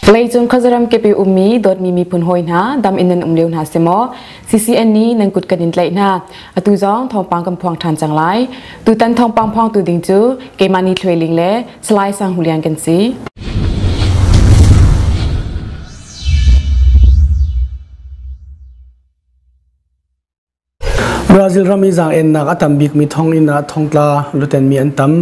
Vawleicung khuazaram kip i ummi dawtmi miphun hawi hna dam in nan um lio hna si maw? CCN nih nan kut kan in tlaih hna. Atu zong thawngpang kan phuang ṭhan cang lai. Tutan thawngpang phuangtu ding cu keimah Ni Thluai Ling le Salai Sang Hu Lian kan si. Brazil ram i zaang-ennak a tam bikmi thonginn ah thongtla lutenmi an tam.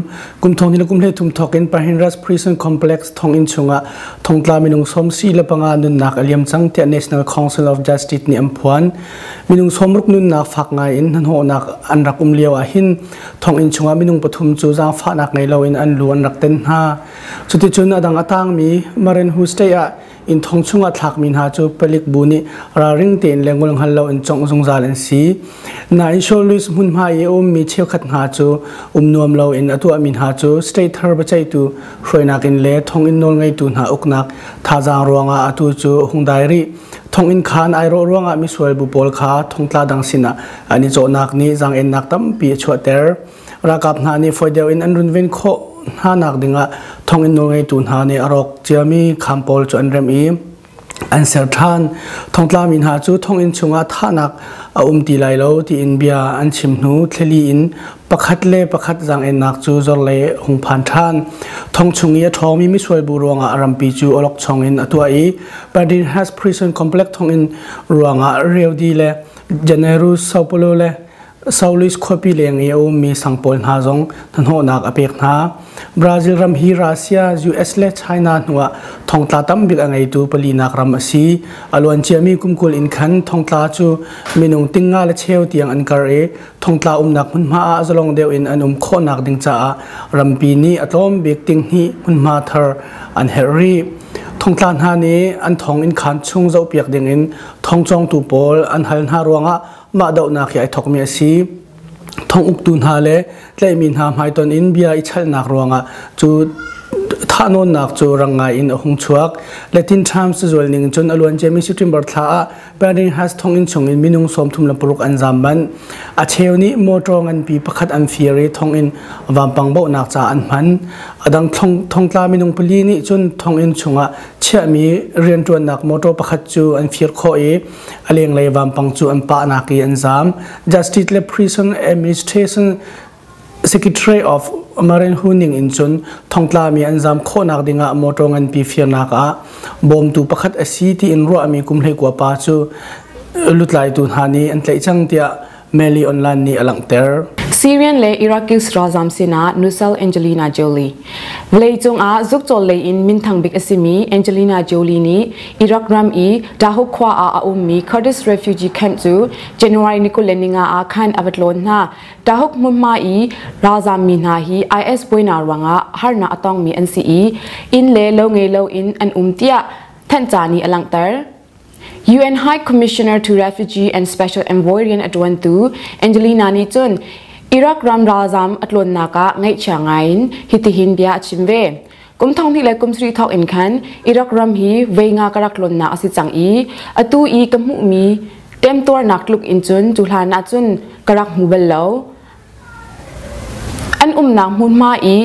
Kum thong le kum 13 thawk in Pahinras Prison Complex thonginn chungah thongtla minung 45 nunnak a liam cang tiah National Council of Justice nih an phuan. Minung 60 nunnak fak ngai in hnahnawhnak an rak um lio ah hin thonginn chungah minung pathum cu zaangfahnak ngei loin an lu an rak ten hna. Cuticun a dang a tangmi Marinhu State ah Inn thong chungah thlakmi hna cu palik bu nih ralring tein le ngol hngal loin congh zungzal an si. Nain Sholis hmunhma i a ummi cheukhat hna cu um nuam loin a tuahmi hna cu state thar biaceihtu hruainak in le thonginn nawlngeitu hna uknak thazaang ruangah atu cu hung dai rih. Thonginn khaan ai rawh ruangah misual bu pawl kha thongtla dang sinah an i cawhnak nih zaang-ennak tampi a chuahter. Ralkap hna nih fawi deuh in an runven khawh hna nak dingah thonginn nawlngeitu hna nih a rawk ciami kham pawl cu an remh i an ser ṭhan. Thongtlami hna cu thonginn chungah thahnak a um ti lai lo tiin bia an chim hnu thlili in pakhat le pakhat zaang-ennak cu zorlei hung phan ṭhan. Thong chung i a ṭhawngmi misual bu ruangah a rampi cu awlokchong in a tuah i Bardin Prison Complex thonginn ruangah Rio de le Janeiro, Sao Paulo le Saulis khuapi leng i a ummi sang pawl hna zong hnahnawhnak a pek hna. Brazil ram hi Russia, US le China hnuah thongtla tambik a ngeitu palinak ram a si. A luanciami kum 20 in khan thongtla cu minung tingnga le cheu tiang an kar i thongtla umnak hmunhma ah zalong deuh in an um khawhnak ding caah rampi nih a tlawm bik tinghnih hmunhma thar an herh rih. Thongtla hna nih an thong inn khaan chung zohpiak dingin thongcawngtu pawl an hal hna ruangah mah dohnak hi ai thawkmi a si. Thong uktu hna le tlaihmi hna hmaiton in bia i chalhnak ruangah cu thahnawnnak cu rang ngai in a hung chuak. Latin Times cazual ning cun a luanciami September thla ah Bering Has thonginn chungin minung 36 an zaam manh. A cheu nih motor nganpi pakhat an fir i thonginn vampang bawhnak ca an hman. A dang thongtla minung pali nih cun thonginn chungah chiahmi rianṭuannak motor pakhat cu an fir khawh i a lenglei vampang cu an pahnak i an zaam. Justice le Prison Administration Secretary of Marin Hu ning in cun thongtlami an zaam khawhnak dingah motor nganpi firnak ah bawmtu pakhat a si tiin ruahmi kum 19 pa cu lutlaitu hna nih an tlaih cang tiah Mail Online nih a langhter. Syrian le Iraqis ralzam sinah nusal Angelina Jolie. Vawleicung ah zukcawl lei in minthang bik a simi Angelina Jolie nih Iraq ram i Dahuk khua ah a ummi Kurdish refugee camp cu January ni 25 ah khan a va tlawn hna. Dahuk hmunhma i ralzammi hna hi IS buainak ruangah harnak a tongmi an si i inn le lo ngei loin an um tiah thanhca nih a langhter. UN High Commissioner to Refugee and Special Envoy rian a ṭuantu Angelina nih cun Iraq ram ralzam a tlawnnak ah ngaihchia ngaiin hitihin bia a chim ve. Kum 2000 le kum 7 thawk in khan Iraq ram hi vei nga ka rak tlawnnak a si cang i atu i ka hmuhmi temtuarnak tluk in cun cu hlan ah cun ka rak hmu bal lo. An umnak hmunhma i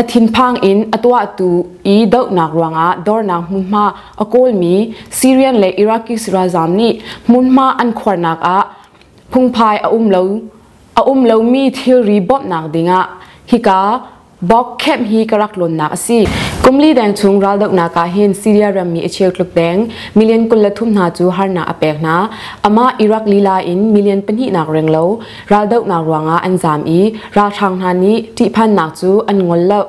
a thinphang in a tuahtu i dohnak ruangah dornak hmunhma a kawlmi Syrian le Iraqis ralzam nih hmunhma an khuarnak ah phungphai a um lomi thilri bawmhnak dingah hika Bok camp hi ka rak lawnnak a si. Kumli deng chung raldohnak ah hin Syria rammi a cheu tluk deng million 23 hna cu harnak a pek hna. Amah Iraq lila in million pahnih nak reng lo raldohnak ruangah an zaam i ralhrang hna nih ṭihphannak cu an ngol lo.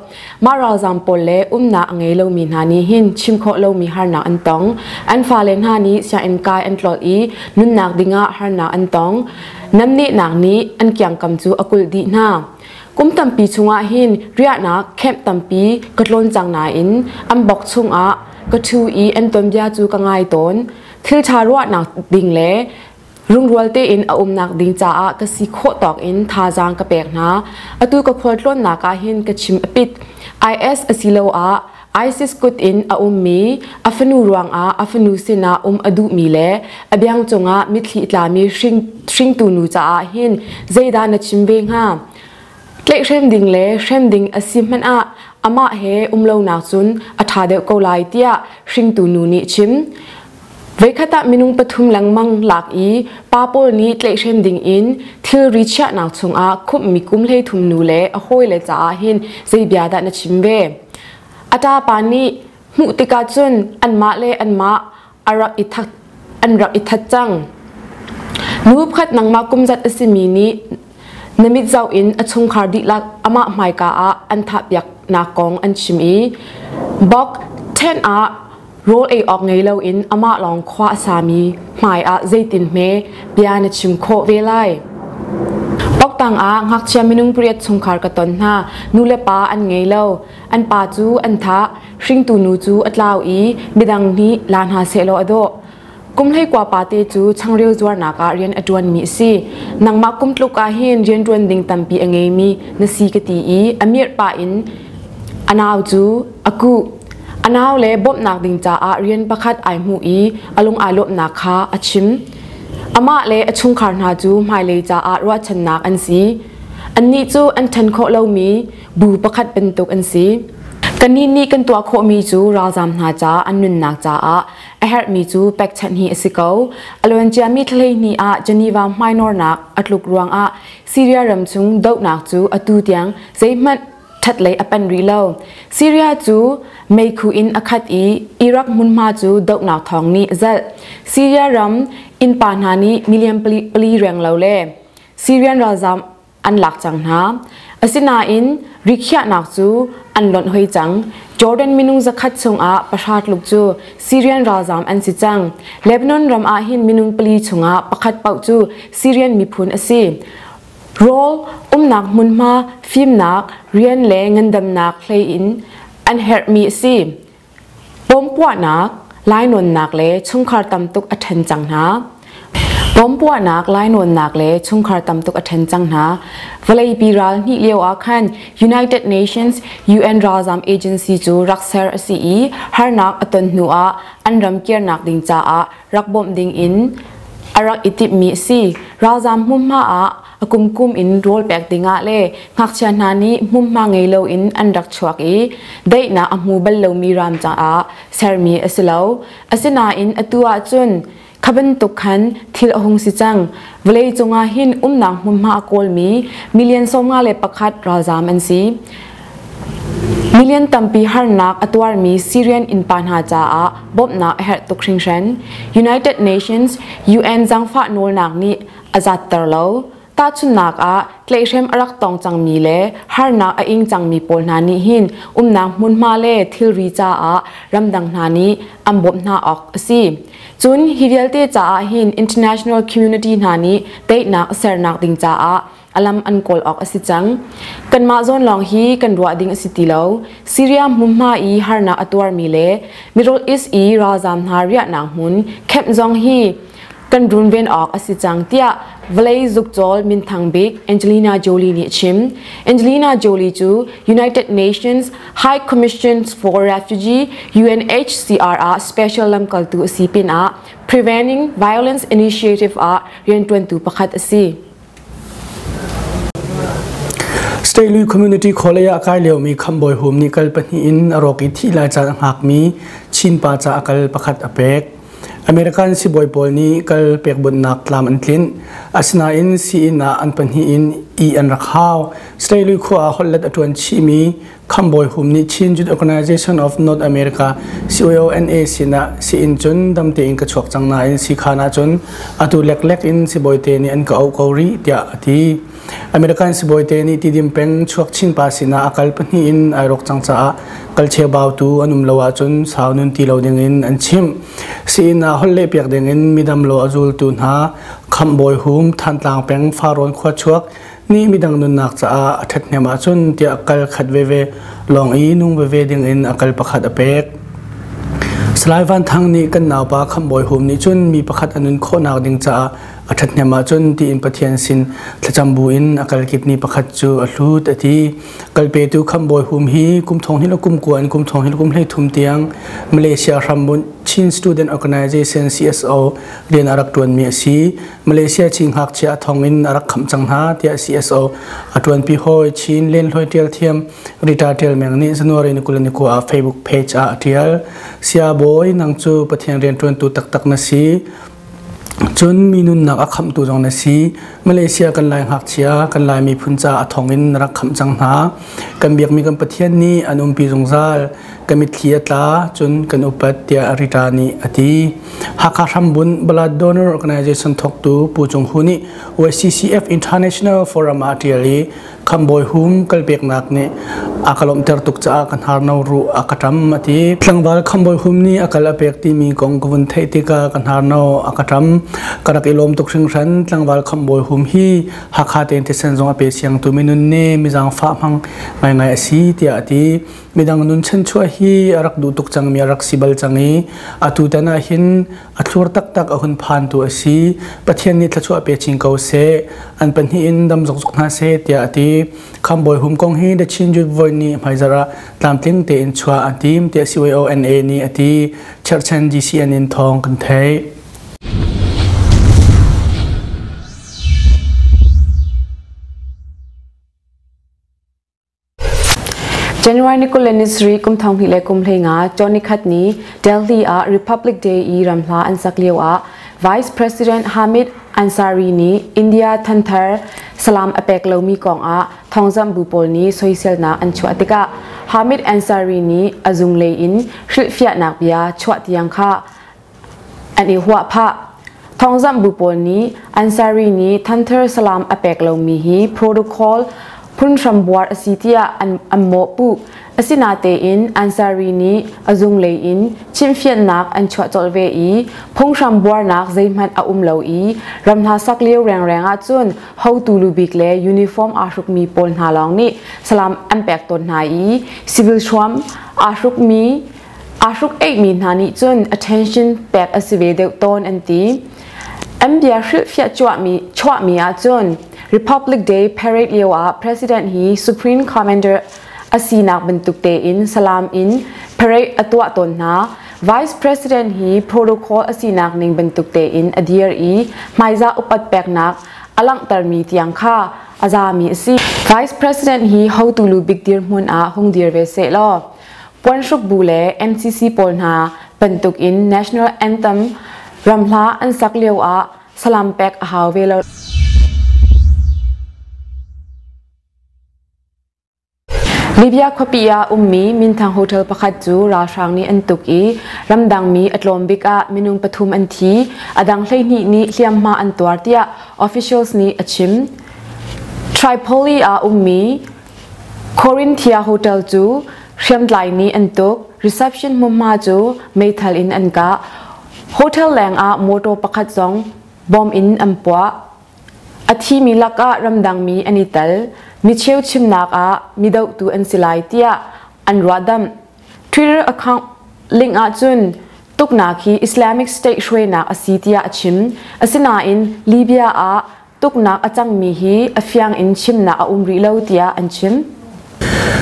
Mah ralzaam pawl le umnak a ngei lomi hna nih hin chim khawh lomi harnak an tong. An fale hna nih sianginn kai an tlolh i nunnak dingah harnak an tong. Namnehnak nih an kiangkam cu a kulh dih hna. Kum tampi chungah hin riahnak camp tampi ka tlawn cang nain an bok chungah ka ṭhu i an tuanbia cu ka ngai tawn. Thil ṭha ruahnak ding le rungrual tein a umnak ding caah ka si khawh tawk in thazaang ka pek hna. Atu ka khualtlawnnak ah hin ka chim a pit. IS asiloah ISIS kut in a ummi a fanu ruangah a fanu sinah um a duhmi le a biang cungah mitthli tlami hringtu nu caah hin zeidah na chim ve hnga? Tlaihhrem ding le hrem ding a si hmanh ah amah he um lonak cun a ṭha deuh ko lai tiah hringtu nu nih chim. Voikhat ah minung pathum lengmang lak i pa pawl nih tlaihhrem dingin thilri chiahnak chungah khumhmi kum 33 nu le a hawile caah hin zei bia dah na chim ve? A ṭapa nih hmuh tikah cun anmah le anmah an rak i that cang. Nu pakhat nangmah kum zat a simi nih na mit zoh in a chungkhar dihlak amah hmaika ah an thahpiaknak kong an chim i bok tent ah rawl ei awk ngei loin amah lawng khua a sami hmai ah zeitin hme bia na chim khawh ve lai. Poktang ah ngakchia minung pariat chungkhar ka ton hna. Nu le pa an ngei lo. An pa cu an thah. Hringtu nu cu a tlau i midang nih la hna sehlaw a dawh. Kum 11 pate cu changreu zuarnak ah rian a ṭuanmi a si. Nangmah kum tluk ah hin rian ṭuan ding tampi a ngeimi na si ka ti i a mirh pah in a nau cu a kuh. A nau le bawmhnak ding caah rian pakhat ai hmuh i a lung ai lawmhnak kha a chim. Amah le a chungkhar hna cu hmailei caah ruahchannak an si. Annih cu an ṭhen khawh lomi bu pakhat bantuk an si. Kannih nih kan tuah khawhmi cu ralzaam hna ca an nunnak caah a herhmi cu pekchanh hi a si ko. A luanciami thla 12 ah Geneva hmainornak a tluk ruangah Syria ram chung dohnak cu atu tiang zeihmanh ṭhatlei a panh rih lo. Syria cu meikhu in a khat i Iraq hmunhma cu dohnak thawng nih a zalh. Syria ram innpa hna nih million pali reng lo le Syrian ralzaam an lak cang hna. Asinain rikhiahnak cu an lonh hoi cang. Jordan minung 100 chungah 10 tluk cu Syrian ralzaam an si cang. Lebanon ram ah hin minung pali chungah pakhat paoh cu Syrian miphun a si. Rawl, umnak hmunhma, fimnak, rian le ngandamnak hlei in an herhmi a si. Bawmpuahnak, lainawnnak le chungkhar tamtuk a ṭhen cang hna. Bawmpuahnak, lainawnnak le chungkhar tamtuk a ṭhen cang hna. Vawleipi ral hnih lio ah khan United Nations UN ralzam agency cu rak ser a si i harnak a ton hnu ah an ram kirnak ding caah rak bawmh ding in a rak i timhmi a si. Ralzam hmunhma ah a kumkum in rawl pek dingah le ngakchia hna nih hmunhma ngei loin an rak chuak i daihnak a hmu bal lomi ram caah sermi a si lo. Asinain atu ahcun kha bantuk khan thil a hung si cang. Vawlei cungah hin umnak hmunhma a kawlmi million 51 ralzam an si. Million tampi harnak a tuarmi Syrian innpa hna caah bawmhnak a herh tuk hringhran. United Nations UN zaangfah nawlnak nih a zatter lo. Tahchunhnak ah, tlaihhrem a rak tong cangmi le harnak a ing cangmi pawl hna nih hin umnak hmunhma le thilri caah ramdang hna nih an bawmh hna awk a si. Cun hi vialte caah hin international community hna nih daihnak a sernak ding caah a lam an kawl awk a si cang. Kanmah zawn lawng hi kan ruah ding a si ti lo. Syria hmunhma i harnak a tuarmi le Middle East i ralzaam hna riahnak hmun camp zong hi kan runven awk a si cang tiah vawlei zukcawl minthang bik Angelina Jolie nih a chim. Angelina Jolie cu United Nations High Commission for Refugee UNHCR ah special lamkaltu a si pinah Preventing Violence Initiative ah rianṭuantu pakhat a si. State Lui Community College ah kai liomi Khambawi Hum nih kal pahnih in a rawk i thih lai caan a hngakmi Chin pa ca a kal pakhat a pek. American sibawi pawl nih kal pekbunhnak tlam an tlinh. Asinain sii-inn ah an pahnih in ih an rak hau. State Lui khua ah holhlet a ṭuan chihmi Khambawi Hum nih Chin Youth Organization of North America CONA sinah siin cun dam tein ka chuak cang nain siikhan ahcun atu leklek in sibawite nih an ka auh ko rih tiah a ti. American sibawite nih Tidim peng chuak Chin pa sinah a kal pahnih in ai rawk cang caah kal cheubau tu an um lo ahcun sau nun ti lo dingin an chimh. Siin ah holh lehpiak dingin midam lo a zultu hna Khamhbawi Hum Thantlang peng Farrawn khua chuak nih midang nunnak caah a ṭhathnem ahcun tiah kal khat veve lawng i nung veve dingin a kal pakhat a pek. Salai Van Thang nih kan naupa Khamhbawi Hum nih cun mi pakhat a nun khawhnak ding caah A ṭhathnem ahcun tiin Pathian sin thlacam buin a kalkip ni pakhat cu a hlut a ti. Kalpetu Khamhbawi Hum hi kum thong hnih le kum kua in kum thong hnih le kum 13 tiang Malaysia hrambunh Chin Student Organization CSO rian a rak ṭuanmi a si. Malaysia Chin ngakchia a thong in a rak khamh cang hna tiah CSO a ṭuanpi hawi Chin Lenhloi ṭial thiam Rita Ṭial Meng nih January ni 21 ah Facebook page ah a ṭial. Sia Bawi, nang cu Pathian rianṭuantu taktak na si. Cun mi nunnak a khamhtu zong na si. Malaysia kan Lai ngakchia, kan Lai miphun ca a thong in na rak khamh cang hna. Kan biakmi kan Pathian nih an umpi zungzal. Kan mitthli a tla, cun kan upat tiah Rita nih a ti. Hakha hrambunh Blood Donor Organization thawktu Pu Cung Hu nih YCCF International Forum ah a ṭial i Khambawi Hum kalpeknak nih a ka lawmhter tuk caah ka hnarno ruh a ka ṭam a ti. Tlangval Khambawi Hum nih a kal a pek timi kong ka vun theih tikah ka hnarno a ka ṭam. Ka rak i lawm tuk hringhran. Tlangval Khambawi Hum hi Hakha tein thisen zong a pe siangtu minun nih mizangfah hmang ngaingai a si tiah a ti. Midang nun chanchuah hi a rak duh tuk cangmi a rak si bal cang i atu tan ah hin a thlur taktak a hun phantu a si. Pathian nih thluachuah pe chin ko seh. An pahnih in dam zokzok hna seh tiah a ti. Khambawi Hum kong hi The Chin Youth Voice nih hmaizarh ah tlamtling tein chuah an tim tiah CYONA nih a ti. Cherhchan GCN in thawng kan theih. January ni 27 kum 2015 Cawnnikhat ni Delhi ah Republic Day i ramhla an sak lio ah Vice President Hamid Ansari nih India thanthar salam a pek lomi kong ah thawngzamh bu pawl nih soiselnak an chuah tikah Hamid Ansari nih a zunglei in hrilhfiahnak bia chuah tiang kha an i huah phah. Thawngzamh bu pawl nih Ansari nih thanthar salam a pek lomi hi protocol phunhram buar a si tiah an mawhpuh. Asinatein Ansari nih a zunglei in chimhfiannak an chuah colh ve i phunghram buarnak zeihmanh a um lo i ramhla sak lio rengreng ahcun hotu lubik le uniform aa hrukmi pawl hna lawng nih salam an pek tawn hna i civil hruam aa hrukmi Aa hruk-eihmi hna nih cun attention pek a si ve deuh tawn an ti. An bia hrilhfiah chuahmi ahcun Republic Day parade lio ah President hi Supreme Commander a sinak bantuk tein salam in parade a tuah tawn hna. Vice President hi protocol a sinak ning bantuk tein a dir i hmaizah upat peknak a langhtermi tiang kha a zami a si. Vice President hi hotu lu bik dirhmun ah hung dir ve seh law Puanhruk bu le NCC pawl hna bantukin national anthem ramhla an sak lio ah salam pek a hau ve lo. Libya khuapi ah ummi minthang hotel pakhat cu ralhrang nih an tuk i ramdangmi a tlawm bik ah minung pathum an thi, a dang 12 nih hliamhma an tuar tiah officials nih a chim. Tripoli ah ummi Corinthia Hotel cu hriamtlai nih an tuk. Reception hmunhma cu meithal in an kah. Hotel leng ah motor pakhat zong bom in an puah. A thimi lakah ramdangmi an i tel. Micheu chimnak ah midohtu an si lai tiah an ruahdamh. Twitter account link ahcun tuknak hi Islamic State hruainak a si tiah a chim. Asinain Libya ah tuknak a cangmi hi a fiang in chimnak a um rih lo tiah an chim.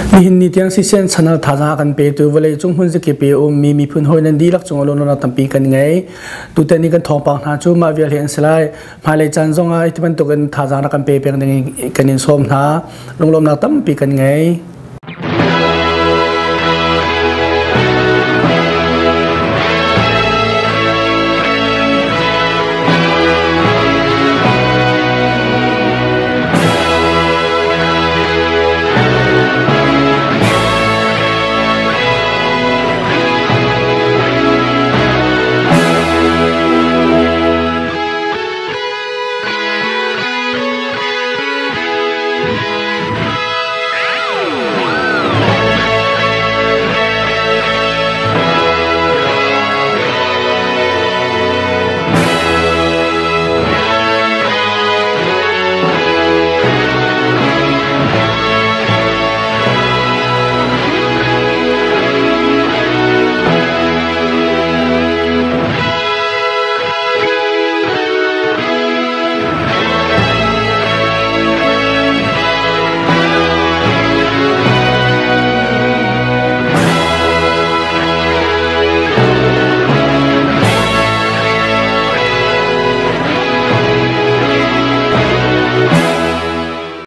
Nihin ni tiang sisen chanal thazaang kan petu vawlei cung hmun zakip i ummi miphun hawi nan dihlak cung lawmnak tampi kan ngei. Tutan ni kan thawngpang hna cu mah vial hi an si lai. Hmailei caan zong ah hi bantuk in thazaang rak kan pe peng ding kan in sawm hna. Lunglawmnak tampi kan ngei.